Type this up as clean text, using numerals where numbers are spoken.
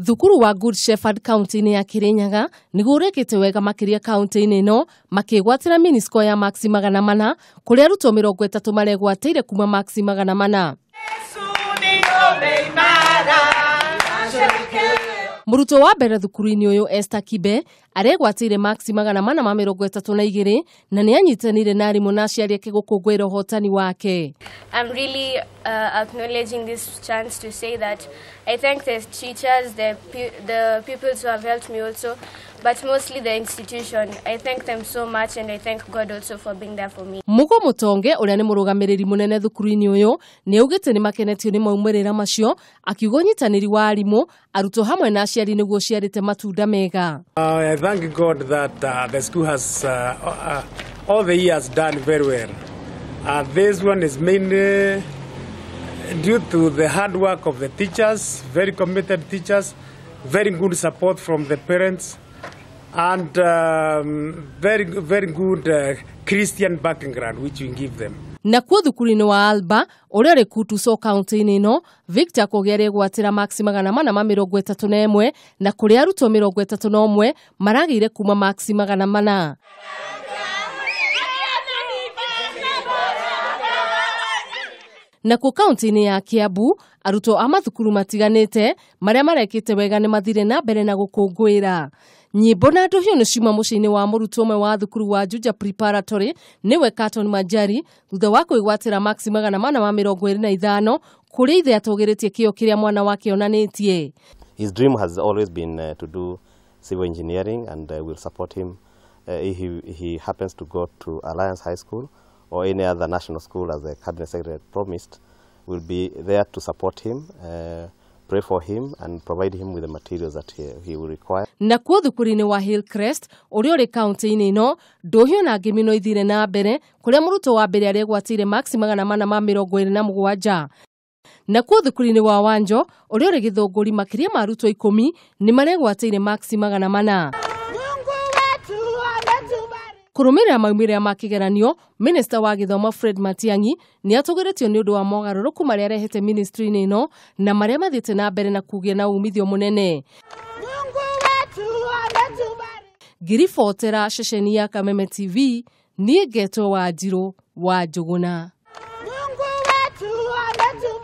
Thukuru wa Good Shepherd kaunti-inĩ ya Kirinyaga nĩguo ũrĩkĩte wega makĩria kaunti-inĩ ĩno, makĩgwatĩra mini score ya max 400 kũrĩa arutwo 30 maregwatĩire kuma max 400. Mũrutwo wa mbere thukuru-inĩ ũyũ Esther Kibe aregwatĩire max 432 na nĩ anyitanĩire na arimũ na aciari ake gũkũngũĩra ũhotani wake. I'm really acknowledging this chance to say that I thank the teachers, the pupils who have helped me also, but mostly the institution. I thank them so much and I thank God also for being there for me. Mugo Mutonge ũrĩa nĩ mũrũgamĩrĩri mũnene thukuru-inĩ ũyũ nĩ augĩte nĩ makenetio nĩ maumĩrĩra macio, akiuga ũnyitanĩri wa arimũ, arutwo hamwe na aciari nĩguo ciarĩte matunda mega. I thank God that the school has all the years done very well. This one is mainly due to the hard work of the teachers, very committed teachers, very good support from the parents, and very, very good Christian background which we give them. Nakuo thukuru-inĩ wa Alba ũrĩa ũrĩ Kutuso kaunti-inĩ ĩno, Victor Kogi aregwatĩra max 431 na kũrĩa arutwo 31 maragĩire kuma max 400. Nakuo kaunti-inĩ ya Kiambu, arutwo a mathukuru matiganĩte marĩa marekĩte wega nĩ mathire na mbere na gũkũngũĩra. Nyĩmbo na ndũhiũ nĩ ciuma mũciĩ-inĩ wa mũrutwo ũmwe wa thukuru wa Juja Preparatory nĩwe Carton Manjari thutha wa kwĩgwatĩra max 425 kũrĩa ithe atũgĩrĩtie kĩo kĩrĩa mwana wake onanĩtie. His dream has always been to do civil engineering and we'll support him if he happens to go to Alliance High School or any other national school, as the Cabinet Secretary promised. We'll be there to support him, pray for him and provide him with the materials that he will require. Nakuo thukuru-inĩ wa Hillcrest ũrĩa ũrĩ kaunti-inĩ ĩno, ndũhiũ na ngemi no ithire na mbere kũrĩa mũrutwo wa mbere aregwatĩire max 427. Nakuo thukuru-inĩ wa Wanjo ũrĩa ũrĩ Gĩthũngũri, makĩria ma arutwo 10 nĩ maregwatĩire max 400. Kũrũmĩrĩra maumĩrĩra ma kĩgeranio, Minista wa gĩthomo Fred Matiang'i nĩ atũgĩrĩtio nĩ ũndũ wa mogarũrũku marĩa arehete ministry-inĩ ĩno na marĩa mathiĩte na mbere na kũgĩa na umithio mũnene. Ngiribotera ceceni ya Kameme TV, niĩ ngetwo Wanjirũ wa Njũgũna.